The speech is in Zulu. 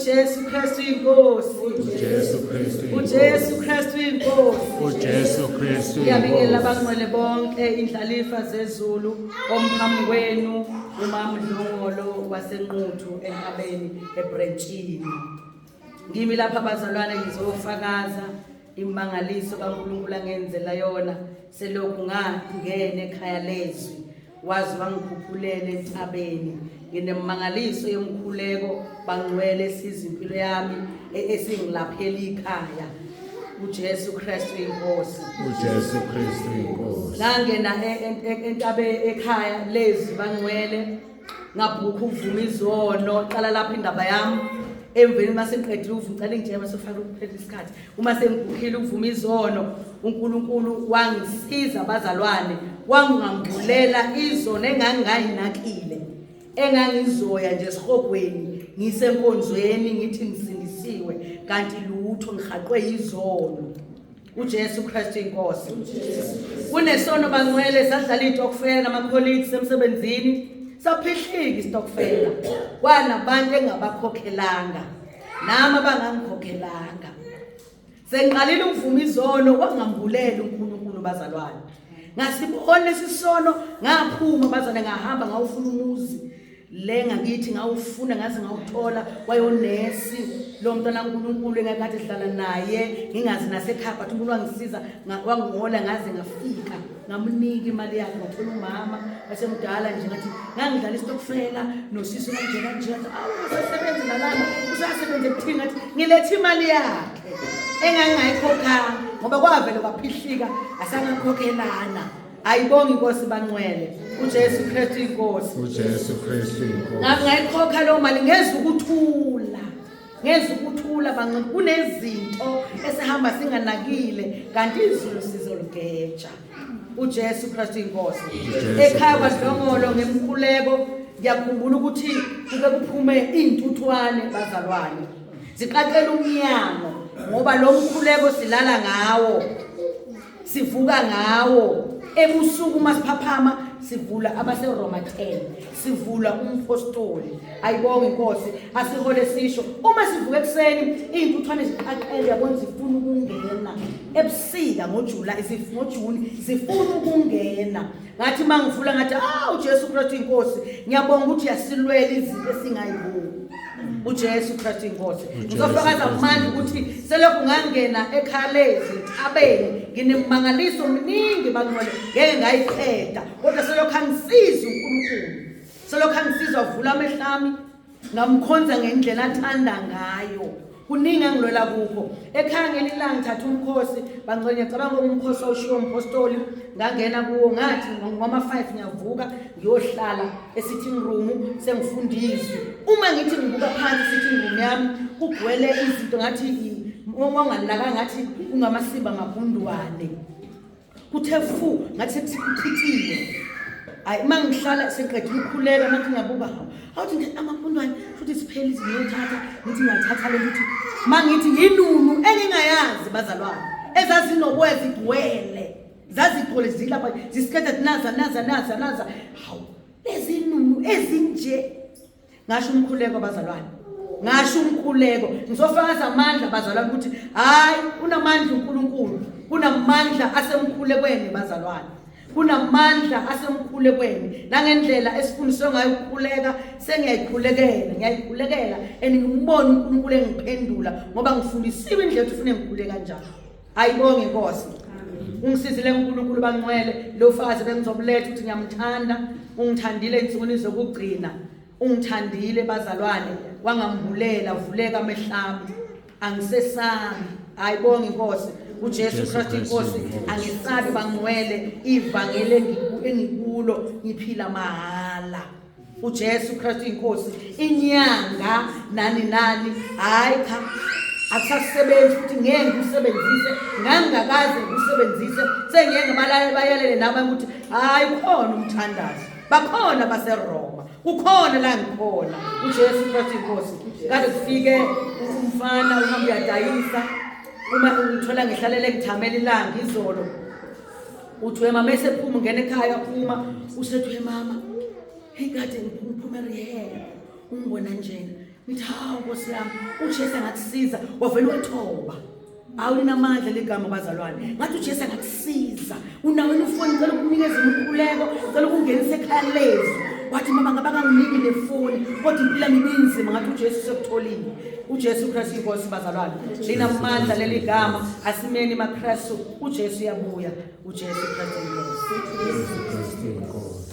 UJesu Kristu inkosi. UJesu Kristu. UJesu Kristu inkosi. UJesu Kristu. Ngiyabingelela abangcwele bonke indlalifa zezulu omphambi kwenu uMamdlongolo waseNquthu entabeni eBrentshini. Ngimi lapha bazalwane ngizofakaza imangaliso kaNkulunkulu angenzela yona selokhu ngangena ekhaya lezwi waze wangikhuphulela entabeni nginemangaliso yomkhuleko bangcwele siza impilo yami esingilaphela ikhaya uJesu Kristu inkosi. UJesu Kristu inkosi. Ngangena entabe ekhaya lezwi bangcwele ngabhukha ukuvuma izono qala lapho indaba yami emveni uma sengiqedile ukuvuma cela ngitshela uma sofaka ukuphela isikhathi uma sengibhukhile ukuvuma izono uNkulunkulu wangisiza bazalwane wangambulela izono engangingayinakile engangizoya nje esihogweni ngisenkonzweni ngithi ngisindisiwe kanti lutho ngihaqwe yizono. uJesu Kristu inkosi. Kunesono bangcwele sadlala itokfela nama-colleagues emsebenzini saphihlika isitokfela kwanabantu engabakhokhelanga nami abangangikhokhelanga. Sengiqalile ukuvuma izono kwangambulela uNkulunkulu bazalwane. Ngasibona lesi sono ngaphuma bazalwane ngahamba ngawufuna umuzi le ngakithi ngawufuna ngaze ngawuthola wayonesi lo mntwana kaNkulunkulu engakade sihlala naye ngingazi nasekhaya but umuntu wangisiza wangihola ngaze ngafika ngamnika imali yakhe ngathola umama wasemdala nje ngathi ngangidlala isitokfela nosisi kanje kanje ngathi awu usasebenzi nalana usasebenza ekuthini ngathi ngilethe imali yakhe engangingayikhokhanga ngoba kwavele kwaphihlika asangakhokhelana. Ayibonge inkosi bangcwele. uJesu Kristu inkosi. UJesu Kristu inkosi. Ngayikhokha leyo mali ngeza ukuthula. Ngeza ukuthula bangcwele kunezinto esihamba singanakile kanti izulu sizoligeja. uJesu Kristu inkosi. Ekhaya kwaDlongolo ngemkhuleko ngiyakhumbula ukuthi kuke kuphume izintuthwane bazalwane. Ziqaqela umnyango ngoba lo mkhuleko silala ngawo. Sivuka ngawo ebusuku uma siphaphama sivula abaseRoma 10 sivula umpostoli. Ayibonge inkosi asihole sisho uma sivuka ekuseni iy'ntuthwane ziqaqele yabona zifuna ukungena ebusika ngoJuly ngoJuni zifuna ukungena. Ngathi uma ngivula ngathi ah uJesu Kristu inkosi ngiyabonga ukuthi uyasilwela izinto esingayiboni. uJesu Kristu inkosi. Ngizofakaza manje ukuthi selokhu ngangena ekhalezi ntabeni nginemangaliso miningi bangcwele ngeke ngayiqeda kodwa selokhu angisiza uNkulunkulu. Selokhu angisiza wavula amehlo ami ngamkhonza ngendlela athanda ngayo. Kuningi engilwela kukho. Ekhaya ngelinye ilanga ngithatha umkhosi bangcwele ngiyacabanga umkhosi owushiwo umpostoli ngangena kuwo ngathi ngoma 5 ngiyavuka ngiyohlala e-sitting room sengifunda izwi. Uma ngithi ngibuka phansi sitting room yami kugcwele izinto ngathi uma unganaka ngathi kungamasimba amagundwane. Kuthe fu ngathi sekuchithiwe. Hayi uma ngihlala sengiqedile ukukhuleka manje ngiyabuka hawu awuthi nje amagundwane futhi siphele izinto ngiyothatha ngithi ngiyathatha le ngithi mangithi yinunu engingayazi bazalwane ezazinoboya zigcwele zazigcwele zilapha zisikhetha naza naza naza naza hawu lezi nunu ezinje. Ngasho umkhuleko bazalwane, ngasho umkhuleko ngizofakaza amandla bazalwane ukuthi hayi unamandla uNkulunkulu, kunamandla asemkhulekweni bazalwane, kunamandla asemkhulekweni. Nangendlela esifundiswe ngayo ukukhuleka sengiyayikhulekela, ngiyayikhulekela and ngimbone uNkulunkulu engiphendula ngoba ngifundisiwe indlela ukuthi ufune ngikhule kanjani. Ayibonge inkosi. Ungisizile uNkulunkulu bangcwele lo fakazi bengizobuletha ukuthi ngiyamthanda, ungithandile ensukwini zokugcina, ungithandile bazalwane wangambulela vuleka amehlami angisesabi. Ayibonge inkosi uJesu Kristu inkosi angisabi bangcwele ivangeli engikulo ngiphila mahala. uJesu Kristu inkosi inyanga nani nani hayi cha akusasebenzi futhi ngeke ngikusebenzise ngangingakaze ngikusebenzise sengiyeke ngibalale bayalele nabo ukuthi hayi ukhona umthandazo bakhona baseRoma kukhona la ngikhona uJesu Kristu inkosi. Kaze kufike umfana uhamba uyadayisa uma ngithola ngihlalele ngithamela ilanga izolo uthi we mama esephuma ungena ekhaya uyaphuma usethi we mama hey kade ngiphume rehab ungibona njena. Ngithi hawu Nkosi yami, uJesu angakusiza, wavele wathoba. Hawu linamandla ligama bazalwane. Ngathi uJesu angakusiza. Unawo ifoni ngicela ukunikeza umkhuleko, ngicela ukungenisa ekhaya lezwi. Wathi mama ngabe akanginiki nefoni kodwa impilo yami ibinzima ngathi uJesu sekutholile. UJesu Kristu inkosi bazalwane. Linamandla leli gama asimeni maKristu uJesu uyabuya. UJesu Kristu inkosi. Jesu Kristu inkosi.